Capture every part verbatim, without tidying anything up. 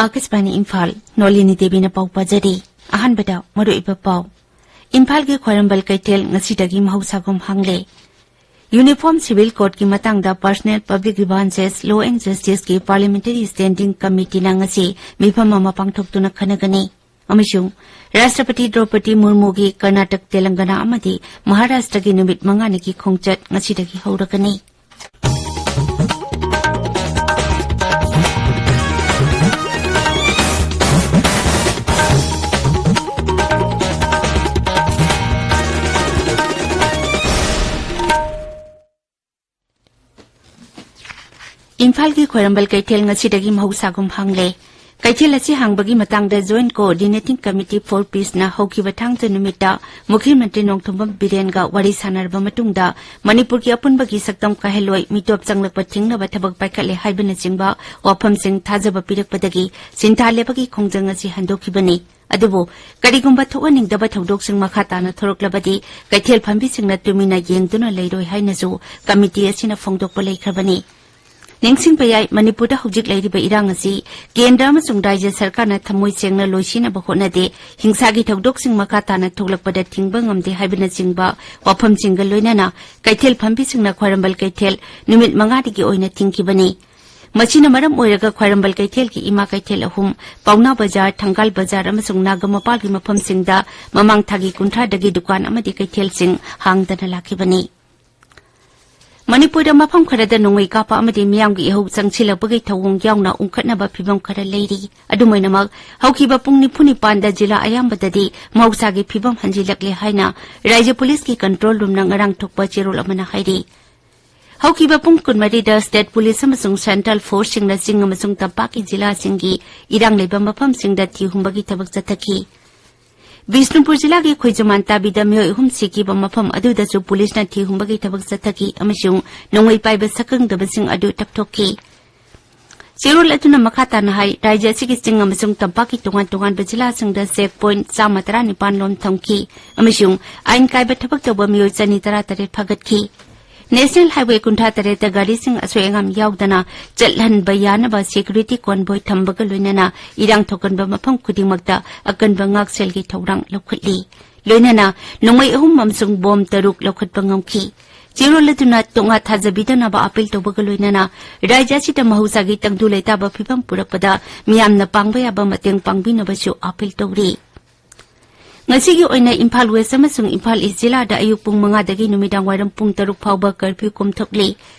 ꯑꯥꯀꯥꯁꯕꯥꯅꯤ ꯏꯝꯐꯥꯜ, ꯅꯣꯂꯤꯅꯤ ꯗꯦꯕꯤꯅ ꯄꯥꯎ ꯄꯥꯖꯔꯤ꯫ ꯑꯍꯥꯟꯕꯗ ꯃꯔꯨꯑꯣꯏꯕ ꯄꯥꯎ꯫ ꯏꯝꯐꯥꯜꯒꯤ ꯈ꯭ꯋꯥꯏꯔꯝꯕꯟ ꯀꯩꯊꯦꯜ ꯉꯁꯤꯗꯒꯤ ꯃꯍꯧꯁꯥꯒꯨꯝ ꯍꯥꯡꯂꯦ꯫ Uniform Civil Codeꯀꯤ ꯃꯇꯥꯡꯗ Personal Public Grievances, Law and Justiceꯀꯤ Parliamentary Standing Committeeꯅ ꯉꯁꯤ ꯃꯤꯐꯝ ꯑꯃ ꯄꯥꯡꯊꯣꯛꯇꯨꯅ ꯈꯟꯅꯒꯅꯤ꯫ ꯑꯃꯁꯨꯡ ꯔꯥꯁꯇ꯭ꯔꯄꯇꯤ ꯗ꯭ꯔꯧꯄꯗꯤ ꯃꯨꯔꯃꯨꯒꯤ ꯀꯔꯅꯥꯇꯛ, ꯇꯦꯂꯪꯒꯅꯥ ꯑꯃꯗꯤ ꯃꯍꯥꯔꯥꯁꯇ꯭ꯔꯒꯤ ꯅꯨꯃꯤꯠ ꯃꯉꯥꯅꯤꯒꯤ ꯈꯣꯡꯆꯠ ꯉꯁꯤꯗꯒꯤ ꯍꯧꯔꯒꯅꯤ꯫ ꯏꯝꯐꯥꯜꯒꯤ ꯈ꯭ꯋꯥꯏꯔꯝꯕꯟ ꯀꯩꯊꯦꯜ ꯉꯁꯤꯗꯒꯤ ꯃꯍꯧꯁꯥꯒꯨꯝ ꯍꯥꯡꯂꯦ꯫ ꯀꯩꯊꯦꯜ ꯑꯁꯤ ꯍꯥꯡꯕꯒꯤ ꯃꯇꯥꯡꯗ Joint Coordinating Committee for Peaceꯅ ꯍꯧꯈꯤꯕ ꯊꯥꯡꯖ ꯅꯨꯃꯤꯠꯇ ꯃꯨꯈ꯭ꯌ ꯃꯟꯇ꯭ꯔꯤ ꯅꯣꯡꯊꯣꯝꯕꯝ ꯕꯤꯔꯦꯟꯒ ꯋꯥꯔꯤ ꯁꯥꯟꯅꯔꯕ ꯃꯇꯨꯡꯗ ꯃꯅꯤꯄꯨꯔꯒꯤ ꯑꯄꯨꯟꯕꯒꯤ ꯁꯛꯇꯝ ꯀꯥꯏꯍꯜꯂꯣꯏ, ꯃꯤꯇꯣꯞ ꯆꯪꯂꯛꯄ ꯊꯤꯡꯅꯕ ꯊꯕꯛ ꯄꯥꯏꯈꯠꯂꯦ ꯍꯥꯏꯕꯅꯆꯤꯡꯕ ꯋꯥꯐꯝꯁꯤꯡ ꯊꯥꯖꯕ ꯄꯤꯔꯛꯄꯗꯒꯤ ꯁꯤꯟꯊꯥ ꯂꯦꯞꯄꯒꯤ ꯈꯣꯡꯖꯪ ꯑꯁꯤ ꯍꯟꯗꯣꯛꯈꯤꯕꯅꯤ꯫ ꯑꯗꯨꯕꯨ ꯀꯔꯤꯒꯨꯝꯕ ꯊꯣꯛꯍꯟꯅꯤꯡꯗꯕ ꯊꯧꯗꯣꯛꯁꯤꯡ ꯃꯈꯥ ꯇꯥꯅ ꯊꯣꯔꯛꯂꯕꯗꯤ ꯀꯩꯊꯦꯜ ꯐꯝꯕꯤꯁꯤꯡꯅ ꯇꯨꯃꯤꯟꯅ ꯌꯦꯡꯗꯨꯅ ꯂꯩꯔꯣꯏ ꯍꯥꯏꯅꯁꯨ ꯀꯃꯤꯇꯤ ꯑꯁꯤꯅ ꯐꯣꯡꯗꯣꯛꯄ ꯂꯩꯈ꯭ꯔꯕꯅꯤ꯫ ꯅꯤꯡꯁꯤꯡꯕ ꯌꯥꯏ, ꯃꯅꯤꯄꯨꯔꯗ ꯍꯧꯖꯤꯛ ꯂꯩꯔꯤꯕ ꯏꯔꯥꯡ ꯑꯁꯤ ꯀꯦꯟꯗ꯭ꯔ ꯑꯃꯁꯨꯡ ꯔꯥꯖ꯭ꯌ ꯁꯔꯀꯥꯔꯅ ꯊꯃꯣꯏ ꯁꯦꯡꯅ ꯂꯣꯏꯁꯤꯟꯅꯕ ꯍꯣꯠꯅꯗꯦ꯫ ꯍꯤꯡꯁꯥꯒꯤ ꯊꯧꯗꯣꯛꯁꯤꯡ ꯃꯈꯥ ꯇꯥꯅ ꯊꯣꯛꯂꯛꯄꯗ ꯊꯤꯡꯕ ꯉꯝꯗꯦ ꯍꯥꯏꯕꯅꯆꯤꯡꯕ ꯋꯥꯐꯝꯁꯤꯡꯒ ꯂꯣꯏꯅꯅ ꯀꯩꯊꯦꯜ ꯐꯝꯕꯤꯁꯤꯡꯅ ꯈ꯭ꯋꯥꯏꯔꯝꯕꯟ ꯀꯩꯊꯦꯜ ꯅꯨꯃꯤꯠ ꯃꯉꯥꯅꯤꯒꯤ ꯑꯣꯏꯅ ꯊꯤꯡꯈꯤꯕꯅꯤ꯫ ꯃꯁꯤꯅ ꯃꯔꯝ ꯑꯣꯏꯔꯒ ꯈ꯭ꯋꯥꯏꯔꯝꯕꯟ ꯀꯩꯊꯦꯜꯒꯤ ꯏꯃꯥ ꯀꯩꯊꯦꯜ ꯑꯍꯨꯝ, ꯄꯥꯎꯅꯥ ꯕꯖꯥꯔ, ꯊꯪꯒꯥꯜ ꯕꯖꯥꯔ ꯑꯃꯁꯨꯡ ꯅꯥꯒꯥꯃꯄꯥꯜꯒꯤ ꯃꯐꯝꯁꯤꯡꯗ ꯃꯃꯥꯡ ꯊꯥꯒꯤ ꯀꯨꯟꯊ꯭ꯔꯥꯗꯒꯤ ꯗꯨꯀꯥꯟ ꯑꯃꯗꯤ ꯀꯩꯊꯦꯜꯁꯤꯡ ꯍꯥꯡꯗꯅ ꯂꯥꯛꯈꯤꯕꯅꯤ꯫ ꯃꯅꯤꯄꯨꯔꯗ ꯃꯐꯝ ꯈꯔꯗ ꯅꯣꯡꯃꯩ ꯀꯥꯞꯄ ꯑꯃꯗꯤ ꯃꯤꯌꯥꯝꯒꯤ ꯏꯍꯧ ꯆꯪꯁꯤꯜꯂꯛꯄꯒꯤ ꯊꯧꯑꯣꯡ ꯌꯥꯎꯅ ꯎꯪꯈꯠꯅꯕ ꯐꯤꯚꯝ ꯈꯔ ꯂꯩꯔꯤ꯫ ꯑꯗꯨꯝ ꯑꯣꯏꯅꯃꯛ, ꯍꯧꯈꯤꯕ ꯄꯨꯡ ꯅꯤꯐꯨ ꯅꯤꯄꯥꯟꯗ ꯖꯤꯂꯥ ꯑꯌꯥꯝꯕꯗꯗꯤ ꯃꯍꯧꯁꯥꯒꯤ ꯐꯤꯚꯝ ꯍꯟꯖꯤꯜꯂꯛꯂꯦ ꯍꯥꯏꯅ ꯔꯥꯖ꯭ꯌ ꯄꯨꯂꯤꯁꯀꯤ ꯀꯟꯇ꯭ꯔꯣꯜ ꯔꯨꯝꯅ ꯉꯔꯥꯡ ꯊꯣꯛꯄ ꯆꯦꯔꯣꯜ ꯑꯃꯅ ꯍꯥꯏꯔꯤ꯫ ꯍꯧꯈꯤꯕ ꯄꯨꯡ ꯀꯨꯟꯃꯔꯤꯗ ꯁ꯭ꯇꯦꯠ ꯄꯨꯂꯤꯁ ꯑꯃꯁꯨꯡ ꯁꯦꯟꯇ꯭ꯔꯦꯜ ꯐꯣꯔꯁꯁꯤꯡꯅ ꯆꯤꯡ ꯑꯃꯁꯨꯡ ꯇꯝꯄꯥꯛꯀꯤ ꯖꯤꯂꯥꯁꯤꯡꯒꯤ ꯏꯔꯥꯡ ꯂꯩꯕ ꯃꯐꯝꯁꯤꯡꯗ ꯊꯤꯍꯨꯝꯕꯒꯤ ꯊꯕꯛ ꯆꯠꯊꯈꯤ꯫ ꯕꯤꯁꯅꯨꯄꯨꯔ ꯖꯤꯂꯥꯒꯤ ꯈꯣꯏꯖꯨꯃꯥꯟ ꯇꯥꯕꯤꯗ ꯃꯤꯑꯣꯏ ꯑꯍꯨꯝ ꯁꯤꯈꯤꯕ ꯃꯐꯝ ꯑꯗꯨꯗꯁꯨ ꯄꯨꯂꯤꯁꯅ ꯊꯤꯍꯨꯝꯕꯒꯤ ꯊꯕꯛ ꯆꯠꯊꯈꯤ ꯑꯃꯁꯨꯡ ꯅꯣꯡꯃꯩ ꯄꯥꯏꯕ ꯁꯛꯈꯪꯗꯕꯁꯤꯡ ꯑꯗꯨ ꯇꯛꯊꯣꯛꯈꯤ꯫ ꯆꯦꯔꯣꯜ ꯑꯗꯨꯅ ꯃꯈꯥ ꯇꯥꯅ ꯍꯥꯏ, ꯔꯥꯖ꯭ꯌ ꯑꯁꯤꯒꯤ ꯆꯤꯡ ꯑꯃꯁꯨꯡ ꯇꯝꯄꯥꯛꯀꯤ ꯇꯣꯉꯥꯟ ꯇꯣꯉꯥꯟꯕ ꯖꯤꯂꯥꯁꯤꯡꯗ ꯆꯦꯛ ꯄꯣꯏꯟꯠ ꯆꯥꯝꯃ ꯇꯔꯥꯅꯤꯄꯥꯟ ꯂꯣꯝ ꯊꯝꯈꯤ ꯑꯃꯁꯨꯡ ꯑꯥꯏꯟ ꯀꯥꯏꯕ ꯊꯕꯛ ꯇꯧꯕ ꯃꯤꯑꯣꯏ ꯆꯅꯤ ꯇꯔꯥꯇꯔꯦꯠ ꯐꯥꯒꯠꯈꯤ꯫ ꯅꯦꯁꯅꯦꯜ ꯍꯥꯏꯋꯦ ꯀꯨꯟꯊ꯭ꯔꯥ ꯇꯔꯦꯠꯇ ꯒꯥꯔꯤꯁꯤꯡ ꯑꯁꯣꯏ ꯑꯉꯥꯝ ꯌꯥꯎꯗꯅ ꯆꯠꯍꯟꯕ ꯌꯥꯅꯕ ꯁꯦꯀ꯭ꯌꯨꯔꯤꯇꯤ ꯀꯣꯟꯚꯣꯏ ꯊꯝꯕꯒ ꯂꯣꯏꯅꯅ ꯏꯔꯥꯡ ꯊꯣꯛꯀꯟꯕ ꯃꯐꯝ ꯈꯨꯗꯤꯡꯃꯛꯇ ꯑꯀꯟꯕ ꯉꯥꯛꯁꯦꯜꯒꯤ ꯊꯧꯔꯥꯡ ꯂꯧꯈꯠꯂꯤ꯫ ꯂꯣꯏꯅꯅ ꯅꯣꯡꯃꯩ ꯑꯍꯨꯝ ꯑꯃꯁꯨꯡ ꯕꯣꯝ ꯇꯔꯨꯛ ꯂꯧꯈꯠꯄ ꯉꯝꯈꯤ꯫ ꯆꯦꯔꯣꯜ ꯑꯗꯨꯅ ꯇꯣꯉꯥ ꯊꯥꯖꯕꯤꯗꯅꯕ ꯑꯄꯤꯜ ꯇꯧꯕꯒ ꯂꯣꯏꯅꯅ ꯔꯥꯖ꯭ꯌ ꯑꯁꯤꯗ ꯃꯍꯧꯁꯥꯒꯤ ꯇꯪꯗꯨ ꯂꯩꯇꯥꯕ ꯐꯤꯕꯝ ꯄꯨꯔꯛꯄꯗ ꯃꯤꯌꯥꯝꯅ ꯄꯥꯡꯕ ꯌꯥꯕ ꯃꯇꯦꯡ ꯄꯥꯡꯕꯤꯅꯕꯁꯨ ꯑꯄꯤꯜ ꯇꯧꯔꯤ꯫ ꯉꯁꯤꯒꯤ ꯑꯣꯏꯅ ꯏꯝꯐꯥꯜ ꯋꯦꯁ ꯑꯃꯁꯨꯡ ꯏꯝꯐꯥꯜ ꯏꯁ ꯖꯤꯂꯥꯗ ꯑꯌꯨꯛ ꯄꯨꯡ ꯃꯉꯥꯗꯒꯤ ꯅꯨꯃꯤꯗꯥꯡ ꯋꯥꯏꯔꯝ ꯄꯨꯡ ꯇꯔꯨꯛ ꯐꯥꯎꯕ ꯀꯔꯐ꯭ꯌꯨ ꯀꯣꯝꯊꯣꯛꯂꯤ꯫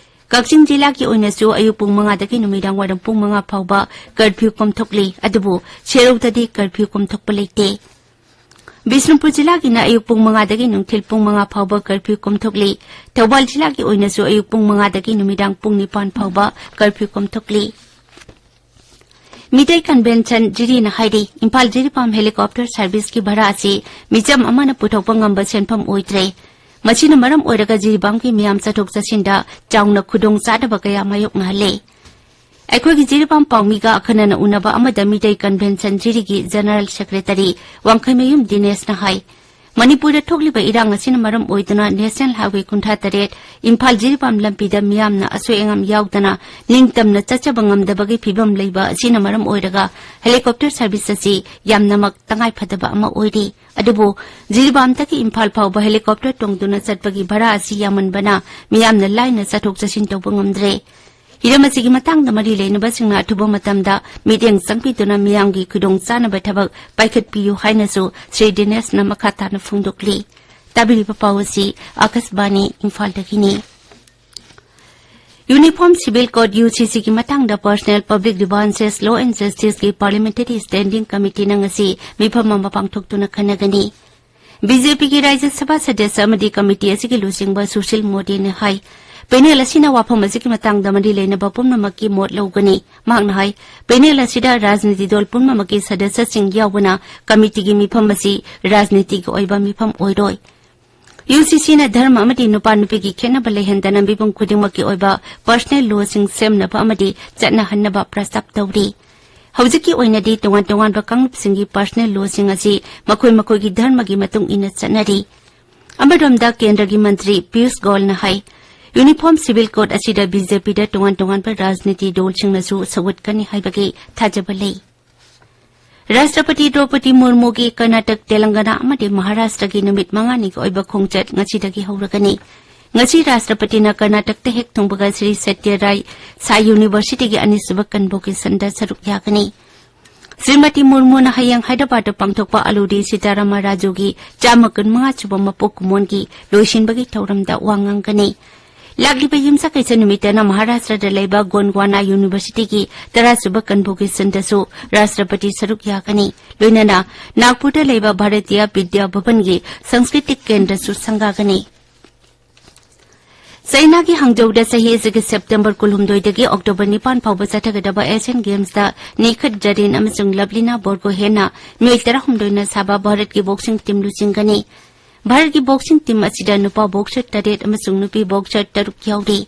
ꯀꯛꯆꯤꯡ ꯖꯤꯂꯥꯒꯤ ꯑꯣꯏꯅꯁꯨ ꯑꯌꯨꯛ ꯄꯨꯡ ꯃꯉꯥꯗꯒꯤ ꯅꯨꯃꯤꯗꯥꯡ ꯋꯥꯏꯔꯝ ꯄꯨꯡ ꯃꯉꯥ ꯐꯥꯎꯕ ꯀꯔꯐ꯭ꯌꯨ ꯀꯣꯝꯊꯣꯛꯂꯤ꯫ ꯑꯗꯨꯕꯨ ꯁꯦꯔꯧꯗꯗꯤ ꯀꯔꯐ꯭ꯌꯨ ꯀꯣꯝꯊꯣꯛꯄ ꯂꯩꯇꯦ꯫ ꯕꯤꯁꯅꯨꯄꯨꯔ ꯖꯤꯂꯥꯒꯤꯅ ꯑꯌꯨꯛ ꯄꯨꯡ ꯃꯉꯥꯗꯒꯤ ꯅꯨꯡꯊꯤꯜ ꯄꯨꯡ ꯃꯉꯥ ꯐꯥꯎꯕ ꯀꯔꯐ꯭ꯌꯨ ꯀꯣꯝꯊꯣꯛꯂꯤ꯫ ꯊꯧꯕꯥꯜ ꯖꯤꯂꯥꯒꯤ ꯑꯣꯏꯅꯁꯨ ꯑꯌꯨꯛ ꯄꯨꯡ ꯃꯉꯥꯗꯒꯤ ꯅꯨꯃꯤꯗꯥꯡ ꯄꯨꯡ ꯅꯤꯄꯥꯟ ꯐꯥꯎꯕ ꯀꯔꯐ꯭ꯌꯨ ꯀꯣꯝꯊꯣꯛꯂꯤ꯫ ꯃꯤꯇꯩ ꯀꯟꯚꯦꯟꯁꯟ ꯖꯤꯔꯤꯅ ꯍꯥꯏꯔꯤ, ꯏꯝꯐꯥꯜ ꯖꯤꯔꯤꯕꯥꯝ ꯍꯦꯂꯤꯀꯣꯞꯇꯔ ꯁꯔꯚꯤꯁꯀꯤ ꯚꯔꯥ ꯑꯁꯤ ꯃꯤꯆꯝ ꯑꯃꯅ ꯄꯨꯊꯣꯛꯄ ꯉꯝꯕ ꯁꯦꯟꯐꯝ ꯑꯣꯏꯗ꯭ꯔꯦ꯫ ꯃꯁꯤꯅ ꯃꯔꯝ ꯑꯣꯏꯔꯒ ꯖꯤꯔꯤꯕꯥꯝꯒꯤ ꯃꯤꯌꯥꯝ ꯆꯠꯊꯣꯛ ꯆꯠꯁꯤꯟꯗ ꯆꯥꯎꯅ ꯈꯨꯗꯣꯡ ꯆꯥꯗꯕ ꯀꯌꯥ ꯃꯥꯌꯣꯛꯅꯍꯜꯂꯦ꯫ ꯑꯩꯈꯣꯏꯒꯤ ꯖꯤꯔꯤꯕꯥꯝ ꯄꯥꯎꯃꯤꯒ ꯑꯈꯟꯅꯅ ꯎꯅꯕ ꯑꯃꯗ ꯃꯤꯇꯩ ꯀꯟꯚꯦꯟꯁꯟ ꯖꯤꯔꯤꯒꯤ ꯖꯦꯅꯔꯦꯜ ꯁꯦꯀ꯭ꯔꯦꯇꯔꯤ ꯋꯥꯡꯈꯩꯃꯌꯨꯝ ꯗꯤꯅꯦꯁꯅ ꯍꯥꯏ, ꯃꯅꯤꯄꯨꯔꯗ ꯊꯣꯛꯂꯤꯕ ꯏꯔꯥꯡ ꯑꯁꯤꯅ ꯃꯔꯝ ꯑꯣꯏꯗꯨꯅ ꯅꯦꯁꯅꯦꯜ ꯍꯥꯏꯋꯦ ꯀꯨꯟꯊ꯭ꯔꯥ ꯇꯔꯦꯠ ꯏꯝꯐꯥꯜ ꯖꯤꯔꯤꯕꯥꯝ ꯂꯝꯕꯤꯗ ꯃꯤꯌꯥꯝꯅ ꯑꯁꯣꯏ ꯑꯉꯥꯝ ꯌꯥꯎꯗꯅ ꯅꯤꯡꯇꯝꯅ ꯆꯠꯆꯕ ꯉꯝꯗꯕꯒꯤ ꯐꯤꯕꯝ ꯂꯩꯕ ꯑꯁꯤꯅ ꯃꯔꯝ ꯑꯣꯏꯔꯒ ꯍꯦꯂꯤꯀꯣꯞꯇꯔ ꯁꯔꯚꯤꯁ ꯑꯁꯤ ꯌꯥꯝꯅꯃꯛ ꯇꯉꯥꯏꯐꯗꯕ ꯑꯃ ꯑꯣꯏꯔꯤ꯫ ꯑꯗꯨꯕꯨ ꯖꯤꯔꯤꯕꯥꯝꯗꯒꯤ ꯏꯝꯐꯥꯜ ꯐꯥꯎꯕ ꯍꯦꯂꯤꯀꯣꯞꯇꯔ ꯇꯣꯡꯗꯨꯅ ꯆꯠꯄꯒꯤ ꯚꯔꯥ ꯑꯁꯤ ꯌꯥꯝꯃꯟꯕꯅ ꯃꯤꯌꯥꯝꯅ ꯂꯥꯏꯅ ꯆꯠꯊꯣꯛ ꯆꯠꯁꯤꯟ ꯇꯧꯕ ꯉꯝꯗ꯭ꯔꯦ꯫ ꯍꯤꯔꯝ ꯑꯁꯤꯒꯤ ꯃꯇꯥꯡꯗ ꯃꯔꯤ ꯂꯩꯅꯕꯁꯤꯡꯅ ꯑꯊꯨꯕ ꯃꯇꯝꯗ ꯃꯤꯠꯌꯦꯡ ꯆꯪꯕꯤꯗꯨꯅ ꯃꯤꯌꯥꯝꯒꯤ ꯈꯨꯗꯣꯡꯆꯥꯅꯕ ꯊꯕꯛ ꯄꯥꯏꯈꯠꯄꯤꯌꯨ ꯍꯥꯏꯅꯁꯨ ꯁ꯭ꯔꯤ ꯗꯤꯅꯦꯁꯅ ꯃꯈꯥ ꯇꯥꯅ ꯐꯣꯡꯗꯣꯛꯂꯤ꯫ ꯇꯥꯕꯤꯔꯤꯕ ꯄꯥꯎ ꯑꯁꯤ ꯑꯥꯀꯥꯁꯕꯥꯅꯤ ꯏꯝꯐꯥꯜꯗꯒꯤꯅꯤ꯫ Uniform civil code, U C ꯁꯤꯒꯤ ꯃꯇꯥꯡꯗ personal public grievances, law and ꯖꯁꯇꯤꯁꯀꯤ ꯄꯥꯔꯂꯤꯌꯥꯃꯦꯟꯇꯔꯤ ꯁ꯭ꯇꯦꯟꯗꯤꯡ ꯀꯃꯤꯇꯤꯅ ꯉꯁꯤ ꯃꯤꯐꯝ ꯑꯃ ꯄꯥꯡꯊꯣꯛꯇꯨꯅ ꯈꯟꯅꯒꯅꯤ꯫ ꯕꯤꯖꯦꯄꯤꯒꯤ ꯔꯥꯖ꯭ꯌ ꯁꯚꯥ ꯁꯗꯁ꯭ꯌ ꯑꯃꯗꯤ ꯀꯃꯤꯇꯤ ꯑꯁꯤꯒꯤ ꯂꯨꯆꯤꯡꯕ ꯁꯨꯁꯤꯜ ꯃꯣꯗꯤꯅ ꯍꯥꯏ, ꯄꯦꯅꯦꯜ ꯑꯁꯤꯅ ꯋꯥꯐꯝ ꯑꯁꯤꯒꯤ ꯃꯇꯥꯡꯗ ꯃꯔꯤ ꯂꯩꯅꯕ ꯄꯨꯝꯅꯃꯛꯀꯤ ꯃꯣꯠ ꯂꯧꯒꯅꯤ꯫ ꯃꯍꯥꯛꯅ ꯍꯥꯏ, ꯄꯦꯅꯦꯜ ꯑꯁꯤꯗ ꯔꯥꯖꯅꯤꯇꯤ ꯗꯜ ꯄꯨꯝꯅꯃꯛꯀꯤ ꯁꯗꯁ꯭ꯌꯁꯤꯡ ꯌꯥꯎꯕꯅ ꯀꯃꯤꯇꯤꯒꯤ ꯃꯤꯐꯝ ꯑꯁꯤ ꯔꯥꯖꯅꯤꯇꯤꯒꯤ ꯑꯣꯏꯕ ꯃꯤꯐꯝ ꯑꯣꯏꯔꯣꯏ꯫ ꯌꯨ ꯁꯤ ꯁꯤꯅ ꯙꯔꯃ ꯑꯃꯗꯤ ꯅꯨꯄꯥ ꯅꯨꯄꯤꯒꯤ ꯈꯦꯠꯅꯕ ꯂꯩꯍꯟꯗꯅ ꯃꯤꯄꯨꯝ ꯈꯨꯗꯤꯡꯃꯛꯀꯤ ꯑꯣꯏꯕ ꯄꯔꯁꯅꯦꯜ ꯂꯣꯁꯤꯡ ꯁꯦꯝꯅꯕ ꯑꯃꯗꯤ ꯆꯠꯅꯍꯟꯅꯕ ꯄ꯭ꯔꯁꯇꯥꯞ ꯇꯧꯔꯤ꯫ ꯍꯧꯖꯤꯛꯀꯤ ꯑꯣꯏꯅꯗꯤ ꯇꯣꯉꯥꯟ ꯇꯣꯉꯥꯟꯕ ꯀꯥꯡꯂꯨꯞꯁꯤꯡꯒꯤ ꯄꯔꯁꯅꯦꯜ ꯂꯣꯁꯤꯡ ꯑꯁꯤ ꯃꯈꯣꯏ ꯃꯈꯣꯏꯒꯤ ꯙꯔꯃꯒꯤ ꯃꯇꯨꯡ ꯏꯟꯅ ꯆꯠꯅꯔꯤ꯫ ꯑꯃꯔꯣꯝꯗ ꯀꯦꯟꯗ꯭ꯔꯒꯤ ꯃꯟꯇ꯭ꯔꯤ ꯄꯤꯌꯨꯁ ꯒꯣꯌꯜꯅ ꯍꯥꯏ, Uniform Civil Code ꯑꯁꯤꯗ BJPꯗ ꯇꯣꯉꯥꯟ ꯇꯣꯉꯥꯟꯕ ꯔꯥꯖꯅꯤꯇꯤ ꯗꯜꯁꯤꯡꯅꯁꯨ ꯁꯧꯒꯠꯀꯅꯤ ꯍꯥꯏꯕꯒꯤ ꯊꯥꯖꯕ ꯂꯩ꯫ ꯔꯥꯁꯇ꯭ꯔꯄꯇꯤ ꯗ꯭ꯔꯧꯄꯗꯤ ꯃꯨꯔꯃꯨꯒꯤ ꯀꯔꯅꯥꯇꯛ, ꯇꯦꯂꯪꯒꯥꯅꯥ ꯑꯃꯗꯤ ꯃꯍꯥꯔꯥꯁꯇ꯭ꯔꯒꯤ ꯅꯨꯃꯤꯠ ꯃꯉꯥꯅꯤꯒꯤ ꯑꯣꯏꯕ ꯈꯣꯡꯆꯠ ꯉꯁꯤꯗꯒꯤ ꯍꯧꯔꯒꯅꯤ꯫ ꯉꯁꯤ ꯔꯥꯁꯇ꯭ꯔꯄꯇꯤꯅ ꯀꯔꯅꯥꯇꯛꯇ ꯍꯦꯛ ꯊꯨꯡꯕꯒ ꯁ꯭ꯔꯤ ꯁꯠꯌ ꯔꯥꯏ ꯁꯥꯏ ꯌꯨꯅꯤꯚꯔꯁꯤꯇꯤꯒꯤ ꯑꯅꯤꯁꯨꯕ convocationꯗ ꯁꯔꯨꯛ ꯌꯥꯒꯅꯤ꯫ ꯁ꯭ꯔꯤꯃꯇꯤ ꯃꯨꯔꯃꯨꯅ ꯍꯌꯦꯡ ꯍꯥꯏꯗ꯭ꯔꯕꯥꯗꯇ ꯄꯥꯡꯊꯣꯛꯄ ꯑꯂꯨꯗꯤ ꯁꯤꯇꯥꯔꯥꯃ ꯔꯥꯖꯨꯒꯤ ꯆꯥꯝꯃ ꯀꯨꯟꯃꯉꯥ ꯁꯨꯕ ꯃꯄꯣꯛ ꯀꯨꯝꯑꯣꯟꯒꯤ ꯂꯣꯏꯁꯤꯟꯕꯒꯤ ꯊꯧꯔꯝꯗ ꯋꯥ ꯉꯥꯡꯒꯅꯤ꯫ ꯂꯥꯛꯂꯤꯕ ꯌꯨꯝꯁꯀꯩꯁ ꯅꯨꯃꯤꯠꯇꯅ ꯃꯍꯥꯔꯥꯁꯇ꯭ꯔꯗ ꯂꯩꯕ ꯒꯣꯟꯗꯋꯥꯅꯥ ꯌꯨꯅꯤꯚꯔꯁꯤꯇꯤꯒꯤ ꯇꯔꯥꯁꯨꯕ convocationꯗꯁꯨ ꯔꯥꯁꯇ꯭ꯔꯄꯇꯤ ꯁꯔꯨꯛ ꯌꯥꯒꯅꯤ꯫ ꯂꯣꯏꯅꯅ ꯅꯥꯒꯄꯨꯔꯗ ꯂꯩꯕ ꯚꯥꯔꯇꯤꯌ ꯕꯤꯗ꯭ꯌꯥ ꯚꯕꯟꯒꯤ ꯁꯪꯁꯀ꯭ꯔꯤꯇꯤꯛ ꯀꯦꯟꯗ꯭ꯔꯁꯨ ꯁꯪꯒꯥꯒꯅꯤ꯫ ꯆꯩꯅꯥꯒꯤ ꯍꯥꯡꯖꯧꯗ ꯆꯍꯤ ꯑꯁꯤꯒꯤ ꯁꯦꯞꯇꯦꯝꯕꯔ ꯀꯨꯟꯍꯨꯝꯗꯣꯏꯗꯒꯤ ꯑꯣꯛꯇꯣꯕꯔ ꯅꯤꯄꯥꯟ ꯐꯥꯎꯕ ꯆꯠꯊꯒꯗꯕ ꯑꯦꯁꯤꯌꯥꯟ ꯒꯦꯝꯁꯇ ꯅꯤꯈꯠ ꯖꯔꯤꯟ ꯑꯃꯁꯨꯡ ꯂꯚꯂꯤꯅꯥ ꯕꯣꯔꯒꯣꯍꯦꯟꯅ ꯃꯤꯑꯣꯏ ꯇꯔꯥꯍꯨꯝꯗꯣꯏꯅ ꯁꯥꯕ ꯚꯥꯔꯠꯀꯤ ꯕꯣꯛꯁꯤꯡ ꯇꯤꯝ ꯂꯨꯆꯤꯡꯒꯅꯤ꯫ ꯚꯥꯔꯠꯀꯤ ꯕꯣꯛꯁꯤꯡ ꯇꯤꯝ ꯑꯁꯤꯗ ꯅꯨꯄꯥ ꯕꯣꯛꯁꯔ ꯇꯔꯦꯠ ꯑꯃꯁꯨꯡ ꯅꯨꯄꯤ ꯕꯣꯛꯁꯔ ꯇꯔꯨꯛ ꯌꯥꯎꯔꯤ꯫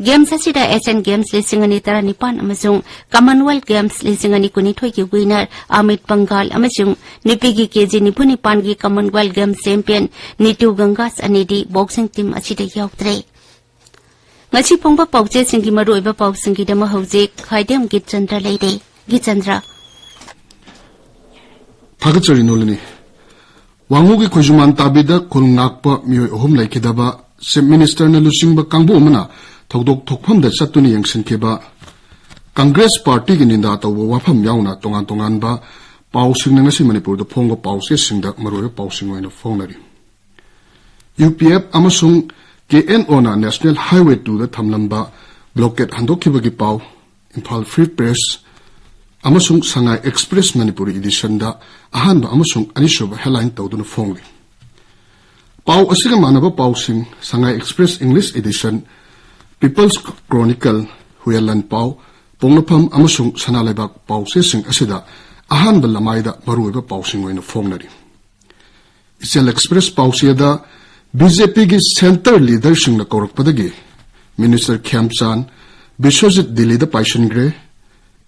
ꯒꯦꯝꯁ ꯑꯁꯤꯗ ꯑꯦꯁꯤꯌꯥꯟ ꯒꯦꯝꯁ ꯂꯤꯁꯤꯡ ꯑꯅꯤ ꯇꯔꯥꯅꯤꯄꯥꯟ ꯑꯃꯁꯨꯡ ꯀꯃꯟꯋꯦꯜꯊ ꯒꯦꯝꯁ ꯂꯤꯁꯤꯡ ꯑꯅꯤ ꯀꯨꯟꯅꯤꯊꯣꯏꯒꯤ ꯋꯤꯅꯔ ꯑꯃꯤꯠ ꯄꯪꯒꯥꯜ ꯑꯃꯁꯨꯡ ꯅꯨꯄꯤꯒꯤ ꯀꯦꯖꯤ ꯅꯤꯐꯨ ꯅꯤꯄꯥꯟꯒꯤ ꯀꯃꯟꯋꯦꯜꯊ ꯒꯦꯝꯁ ꯆꯦꯝꯄꯤꯌꯟ ꯅꯤꯇꯨ ꯒꯪꯒꯥꯁ ꯑꯅꯤꯗꯤ ꯕꯣꯛꯁꯤꯡ ꯇꯤꯝ ꯑꯁꯤꯗ ꯌꯥꯎꯗ꯭ꯔꯦ꯫ ꯉꯁꯤ ꯐꯣꯡꯕ ꯄꯥꯎꯆꯦꯁꯤꯡꯒꯤ ꯃꯔꯨꯑꯣꯏꯕ ꯄꯥꯎꯁꯤꯡꯒꯤꯗꯃꯛ ꯍꯧꯖꯤꯛ ꯈꯥꯏꯗꯦꯝ ꯒꯤꯠꯆꯟꯗ꯭ꯔ ꯂꯩꯔꯦ꯫ ꯒꯤꯠꯆꯟꯗ꯭ꯔ꯫ ꯊꯥꯒꯠꯆꯔꯤ ꯅꯣꯂꯤꯅꯤ꯫ ꯋꯥꯉꯨꯒꯤ ꯈꯣꯏꯖꯨꯃꯥꯟ ꯇꯥꯕꯤꯗ ꯈꯨꯜ ꯉꯥꯛꯄ ꯃꯤꯑꯣꯏ ꯑꯍꯨꯝ ꯂꯩꯈꯤꯗꯕ, ꯆꯤꯐ ꯃꯤꯅꯤꯁꯇꯔꯅ ꯂꯨꯆꯤꯡꯕ ꯀꯥꯡꯕꯨ ꯑꯃꯅ ꯊꯧꯗꯣꯛ ꯊꯣꯛꯐꯝꯗ ꯆꯠꯇꯨꯅ ꯌꯦꯡꯁꯤꯟꯈꯤꯕ, ꯀꯪꯒ꯭ꯔꯦꯁ ꯄꯥꯔꯇꯤꯒꯤ ꯅꯤꯟꯗꯥ ꯇꯧꯕ ꯋꯥꯐꯝ ꯌꯥꯎꯅ ꯇꯣꯉꯥꯟ ꯇꯣꯉꯥꯟꯕ ꯄꯥꯎꯁꯤꯡꯅ ꯉꯁꯤ ꯃꯅꯤꯄꯨꯔꯗ ꯐꯣꯡꯕ ꯄꯥꯎꯆꯦꯁꯤꯡꯗ ꯃꯔꯨꯑꯣꯏꯕ ꯄꯥꯎꯁꯤꯡ ꯑꯣꯏꯅ ꯐꯣꯡꯅꯔꯤ꯫ UPF ꯑꯃꯁꯨꯡ KNOꯅ National Highway twoꯗ ꯊꯝꯂꯝꯕ blockade ꯍꯟꯗꯣꯛꯈꯤꯕꯒꯤ ꯄꯥꯎ, ꯏꯝꯐꯥꯜ Free Press ꯑꯃꯁꯨꯡ ꯁꯉꯥꯏ Express ꯃꯅꯤꯄꯨꯔꯤ editionꯗ ꯑꯍꯥꯟꯕ ꯑꯃꯁꯨꯡ ꯑꯅꯤꯁꯨꯕ headline ꯇꯧꯗꯨꯅ ꯐꯣꯡꯂꯤ꯫ ꯄꯥꯎ ꯑꯁꯤꯒ ꯃꯥꯟꯅꯕ ꯄꯥꯎꯁꯤꯡ, ꯁꯉꯥꯏ Express English edition, People's Chronicle, ꯍꯨꯌꯦꯟꯂꯥꯟ ꯄꯥꯎ, ꯄꯣꯛꯅꯐꯝ ꯑꯃꯁꯨꯡ ꯁꯅꯥ ꯂꯩꯕꯥꯛ ꯄꯥꯎꯆꯦꯁꯤꯡ ꯑꯁꯤꯗ ꯑꯍꯥꯟꯕ ꯂꯃꯥꯏꯗ ꯃꯔꯨꯑꯣꯏꯕ ꯄꯥꯎꯁꯤꯡ ꯑꯣꯏꯅ ꯐꯣꯡꯅꯔꯤ꯫ ꯏꯆꯦꯜ Express ꯄꯥꯎꯆꯦꯗ BJPꯒꯤ centre leaderꯁꯤꯡꯅ ꯀꯧꯔꯛꯄꯗꯒꯤ ꯃꯤꯅꯤꯁꯇꯔ ꯈꯦꯝꯆꯥꯟ, ꯕꯤꯁ꯭ꯋꯖꯤꯠ ꯗꯤꯜꯂꯤꯗ ꯄꯥꯏꯁꯤꯟꯈ꯭ꯔꯦ,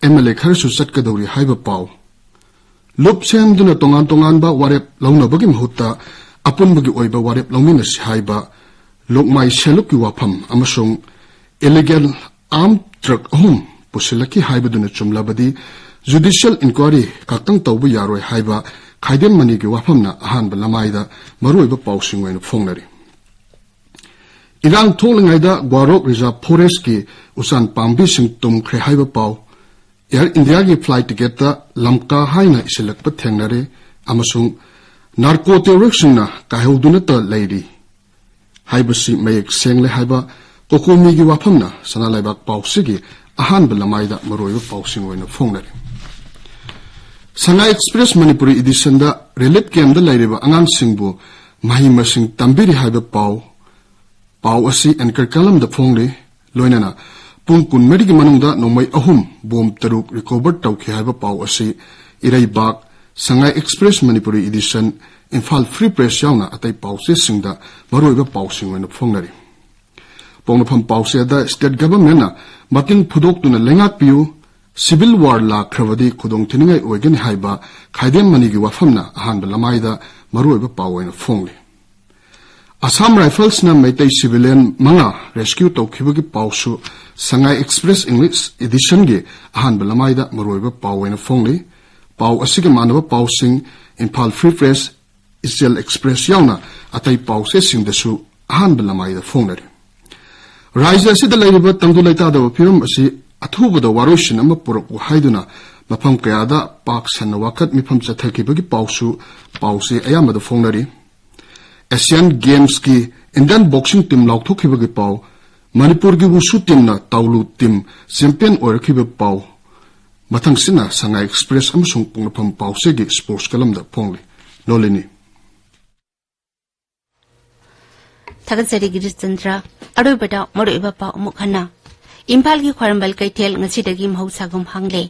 MLA ꯈꯔꯁꯨ ꯆꯠꯀꯗꯧꯔꯤ ꯍꯥꯏꯕ ꯄꯥꯎ, ꯂꯨꯞ ꯁꯦꯝꯗꯨꯅ ꯇꯣꯉꯥꯟ ꯇꯣꯉꯥꯟꯕ ꯋꯥꯔꯦꯞ ꯂꯧꯅꯕꯒꯤ ꯃꯍꯨꯠꯇ ꯑꯄꯨꯟꯕꯒꯤ ꯑꯣꯏꯕ ꯋꯥꯔꯦꯞ ꯂꯧꯃꯤꯟꯅꯁꯤ ꯍꯥꯏꯕ ꯂꯣꯛꯃꯥꯏ ꯁꯦꯂꯨꯛꯀꯤ ꯋꯥꯐꯝ ꯑꯃꯁꯨꯡ ꯏꯂꯤꯒꯦꯜ ꯑꯥꯔꯝ ꯇ꯭ꯔꯛ ꯑꯍꯨꯝ ꯄꯨꯁꯤꯜꯂꯛꯈꯤ ꯍꯥꯏꯕꯗꯨꯅ ꯆꯨꯝꯂꯕꯗꯤ, ꯖꯨꯗꯤꯁꯤꯌꯦꯜ ꯏꯟꯀ꯭ꯋꯥꯔꯤ ꯈꯛꯇꯪ ꯇꯧꯕ ꯌꯥꯔꯣꯏ ꯍꯥꯏꯕ ꯈꯥꯏꯗꯦꯝ ꯃꯅꯤꯒꯤ ꯋꯥꯐꯝꯅ ꯑꯍꯥꯟꯕ ꯂꯃꯥꯏꯗ ꯃꯔꯨꯑꯣꯏꯕ ꯄꯥꯎꯁꯤꯡ ꯑꯣꯏꯅ ꯐꯣꯡꯅꯔꯤ꯫ ꯏꯔꯥꯡ ꯊꯣꯛꯂꯤꯉꯩꯗ ꯒ꯭ꯋꯥꯔꯣꯛ ꯔꯤꯖꯥꯔꯚ ꯐꯣꯔꯦꯁ꯭ꯠꯀꯤ ꯎꯆꯥꯟ ꯄꯥꯝꯕꯤꯁꯤꯡ ꯇꯨꯝꯈ꯭ꯔꯦ ꯍꯥꯏꯕ ꯄꯥꯎ, ꯑꯦꯌꯔ ꯏꯟꯗꯤꯌꯥꯒꯤ ꯐ꯭ꯂꯥꯏꯠ ꯇꯤꯀꯦꯠꯇ ꯂꯝꯀꯥ ꯍꯥꯏꯅ ꯏꯁꯤꯜꯂꯛꯄ ꯊꯦꯡꯅꯔꯦ, ꯑꯃꯁꯨꯡ ꯅꯥꯔꯀꯣ ꯇꯦꯔꯣꯔꯤꯁ꯭ꯠꯁꯤꯡꯅ ꯀꯥꯏꯍꯧꯗꯨꯅꯇ ꯂꯩꯔꯤ ꯍꯥꯏꯕꯁꯤ ꯃꯌꯦꯛ ꯁꯦꯡꯂꯦ ꯍꯥꯏꯕ ꯀꯣꯀꯣꯃꯤꯒꯤ ꯋꯥꯐꯝꯅ ꯁꯅꯥ ꯂꯩꯕꯥꯛ ꯄꯥꯎꯆꯦꯒꯤ ꯑꯍꯥꯟꯕ ꯂꯃꯥꯏꯗ ꯃꯔꯨꯑꯣꯏꯕ ꯄꯥꯎꯁꯤꯡ ꯑꯣꯏꯅ ꯐꯣꯡꯅꯔꯤ꯫ ꯁꯉꯥꯏ ꯑꯦꯛꯁꯄ꯭ꯔꯦꯁ ꯃꯅꯤꯄꯨꯔꯤ ꯏꯗꯤꯁꯟꯗ ꯔꯤꯂꯤꯐ ꯀꯦꯝꯞꯇ ꯂꯩꯔꯤꯕ ꯑꯉꯥꯡꯁꯤꯡꯕꯨ ꯃꯍꯩ ꯃꯁꯤꯡ ꯇꯝꯕꯤꯔꯤ ꯍꯥꯏꯕ ꯄꯥꯎ, ꯄꯥꯎ ꯑꯁꯤ ꯑꯦꯡꯀꯔ ꯀꯂꯝꯗ ꯐꯣꯡꯂꯤ꯫ ꯂꯣꯏꯅꯅ ꯄꯨꯡ ꯀꯨꯟꯃꯔꯤꯒꯤ ꯃꯅꯨꯡꯗ ꯅꯣꯡꯃꯩ ꯑꯍꯨꯝ, ꯕꯣꯝ ꯇꯔꯨꯛ ꯔꯤꯀꯣꯚꯔ ꯇꯧꯈꯤ ꯍꯥꯏꯕ ꯄꯥꯎ ꯑꯁꯤ Ireibak, Sangai express Manipuri edition, Imphal free press ꯌꯥꯎꯅ ꯑꯇꯩ ꯄꯥꯎꯆꯦꯁꯤꯡꯗ ꯃꯔꯨꯑꯣꯏꯕ ꯄꯥꯎꯁꯤꯡ ꯑꯣꯏꯅ ꯐꯣꯡꯅꯔꯤ꯫ ꯄꯣꯛꯅꯐꯝ ꯄꯥꯎꯆꯦꯗ ꯁ꯭ꯇꯦꯠ ꯒꯚꯔꯟꯃꯦꯟꯠꯅ ꯃꯇꯤꯡ ꯐꯨꯗꯣꯛꯇꯨꯅ ꯂꯩꯉꯥꯛꯄꯤꯌꯨ, ꯁꯤꯚꯤꯜ ꯋꯥꯔ ꯂꯥꯛꯈ꯭ꯔꯕꯗꯤ ꯈꯨꯗꯣꯡꯊꯤꯅꯤꯡꯉꯥꯏ ꯑꯣꯏꯒꯅꯤ ꯍꯥꯏꯕ ꯈꯥꯏꯗꯦꯝ ꯃꯅꯤꯒꯤ ꯋꯥꯐꯝꯅ ꯑꯍꯥꯟꯕ ꯂꯃꯥꯏꯗ ꯃꯔꯨꯑꯣꯏꯕ ꯄꯥꯎ ꯑꯣꯏꯅ ꯐꯣꯡꯂꯤ꯫ ꯑꯁꯥꯝ ꯔꯥꯏꯐꯜꯁꯅ ꯃꯩꯇꯩ ꯁꯤꯚꯤꯂꯤꯌꯟ ꯃꯉꯥ ꯔꯦꯁꯀ꯭ꯌꯨ ꯇꯧꯈꯤꯕꯒꯤ ꯄꯥꯎꯁꯨ ꯁꯉꯥꯏ ꯑꯦꯛꯁꯄ꯭ꯔꯦꯁ ꯏꯪꯂꯤꯁ ꯏꯗꯤꯁꯟꯒꯤ ꯑꯍꯥꯟꯕ ꯂꯃꯥꯏꯗ ꯃꯔꯨꯑꯣꯏꯕ ꯄꯥꯎ ꯑꯣꯏꯅ ꯐꯣꯡꯂꯤ꯫ ꯄꯥꯎ ꯑꯁꯤꯒ ꯃꯥꯟꯅꯕ ꯄꯥꯎꯁꯤꯡ ꯏꯝꯐꯥꯜ ꯐ꯭ꯔꯤ ꯄ꯭ꯔꯦꯁ, ꯏꯆꯦꯜ ꯑꯦꯛꯁꯄ꯭ꯔꯦꯁ ꯌꯥꯎꯅ ꯑꯇꯩ ꯄꯥꯎꯆꯦꯁꯤꯡꯗꯁꯨ ꯑꯍꯥꯟꯕ ꯂꯃꯥꯏꯗ ꯐꯣꯡꯅꯔꯤ꯫ ꯔꯥꯖ꯭ꯌ ꯑꯁꯤꯗ ꯂꯩꯔꯤꯕ ꯇꯪꯗꯨ ꯂꯩꯇꯥꯗꯕ ꯐꯤꯕꯝ ꯑꯁꯤ ꯑꯊꯨꯕꯗ ꯋꯥꯔꯣꯏꯁꯤꯟ ꯑꯃ ꯄꯨꯔꯛꯎ ꯍꯥꯏꯗꯨꯅ ꯃꯐꯝ ꯀꯌꯥꯗ ꯄꯥꯛ ꯁꯟꯅ ꯋꯥꯀꯠ ꯃꯤꯐꯝ ꯆꯠꯊꯈꯤꯕꯒꯤ ꯄꯥꯎꯁꯨ ꯄꯥꯎꯆꯦ ꯑꯌꯥꯝꯕꯗ ꯐꯣꯡꯅꯔꯤ꯫ ꯑꯦꯁꯤꯌꯥꯟ ꯒꯦꯝꯁꯀꯤ ꯏꯟꯗꯤꯌꯟ ꯕꯣꯛꯁꯤꯡ ꯇꯤꯝ ꯂꯥꯎꯊꯣꯛꯈꯤꯕꯒꯤ ꯄꯥꯎ, ꯃꯅꯤꯄꯨꯔꯒꯤ ꯋꯨꯁꯨ ꯇꯤꯝꯅ ꯇꯥꯎꯂꯨ ꯇꯤꯝ ꯆꯦꯝꯄꯤꯌꯟ ꯑꯣꯏꯔꯛꯈꯤꯕ ꯄꯥꯎ, ꯃꯊꯪꯁꯤꯅ ꯁꯉꯥꯏ ꯑꯦꯛꯁꯄ꯭ꯔꯦꯁ ꯑꯃꯁꯨꯡ ꯄꯣꯛꯅꯐꯝ ꯄꯥꯎꯆꯦꯒꯤ ꯁ꯭ꯄꯣꯔꯠꯁ ꯀꯂꯝꯗ ꯐꯣꯡꯂꯤ꯫ ꯅꯣꯂꯤꯅꯤ꯫ ꯊꯥꯒꯠꯆꯔꯤ ꯒꯤꯔꯤꯁ ꯆꯟꯗ꯭ꯔ꯫ ꯑꯔꯣꯏꯕꯗ ꯃꯔꯨꯑꯣꯏꯕ ꯄꯥꯎ ꯑꯃꯨꯛ ꯍꯟꯅ꯫ ꯏꯝꯐꯥꯜꯒꯤ ꯈ꯭ꯋꯥꯏꯔꯝꯕꯟ ꯀꯩꯊꯦꯜ ꯉꯁꯤꯗꯒꯤ ꯃꯍꯧꯁꯥꯒꯨꯝ ꯍꯥꯡꯂꯦ꯫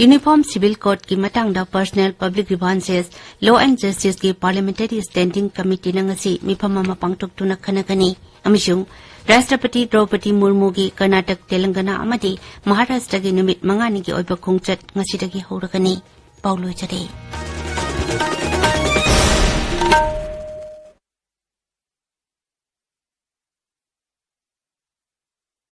ꯌꯨꯅꯤꯐꯣꯔꯝ ꯁꯤꯚꯤꯜ ꯀꯣꯗꯀꯤ ꯃꯇꯥꯡꯗ personal public grievances, law and ꯖꯁꯇꯤꯁꯀꯤ ꯄꯥꯔꯂꯤꯌꯥꯃꯦꯟꯇꯔꯤ ꯁ꯭ꯇꯦꯟꯗꯤꯡ ꯀꯃꯤꯇꯤꯅ ꯉꯁꯤ ꯃꯤꯐꯝ ꯑꯃ ꯄꯥꯡꯊꯣꯛꯇꯨꯅ ꯈꯟꯅꯒꯅꯤ ꯑꯃꯁꯨꯡ ꯔꯥꯁꯇ꯭ꯔꯄꯇꯤ ꯗ꯭ꯔꯧꯄꯗꯤ ꯃꯨꯔꯃꯨꯒꯤ ꯀꯔꯅꯥꯇꯛ, ꯇꯦꯂꯪꯒꯅꯥ ꯑꯃꯗꯤ ꯃꯍꯥꯔꯥꯁꯇ꯭ꯔꯒꯤ ꯅꯨꯃꯤꯠ ꯃꯉꯥꯅꯤꯒꯤ ꯑꯣꯏꯕ ꯈꯣꯡꯆꯠ ꯉꯁꯤꯗꯒꯤ ꯍꯧꯔꯒꯅꯤ꯫ ꯄꯥꯎ ꯂꯣꯏꯖꯔꯦ꯫